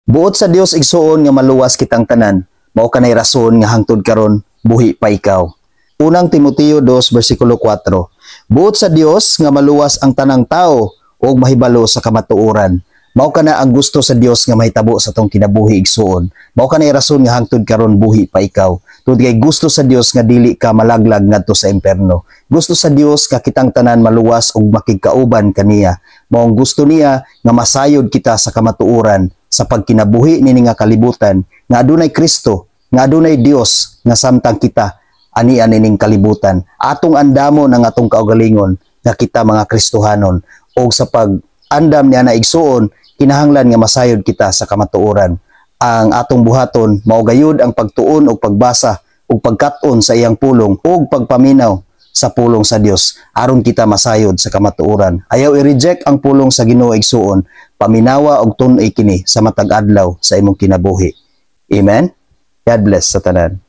Buot sa Dios, igsuon, nga maluwas kitang tanan. Mao kanay rason nga hangtod karon buhi pa ikaw. Unang Timoteo 2 versikulo 4. Buot sa Dios nga maluwas ang tanang tao ug mahibalo sa kamatuoran. Mao kana ang gusto sa Dios nga mahitabo sa atong kinabuhi, igsuon. Mao kanay rason nga hangtod karon buhi pa ikaw. Tungod kay gusto sa Dios nga dili ka malaglag ngadto sa impierno. Gusto sa Dios nga kitang tanan maluwas ug makigkauban kaniya. Mao ang gusto niya nga masayod kita sa kamatuoran sa pagkinabuhi nini nga kalibutan nga adunay Kristo, nga adunay Dios, nga samtang kita ania nining kalibutan. Atong andamon ang atong kaugalingon nga kita mga Kristohanon, og sa pag andam niya na, igsuon, kinahanglan nga masayod kita sa kamatuoran. Ang atong buhaton mao gayud ang pagtuon og pagbasa ug pagkat-on sa iyang pulong ug pagpaminaw sa pulong sa Dios aron kita masayod sa kamatuoran. Ayaw i-reject ang pulong sa Ginoo, igsuon. Paminawa og tun-i kini sa matag adlaw sa imong kinabuhi. Amen. God bless sa tanan.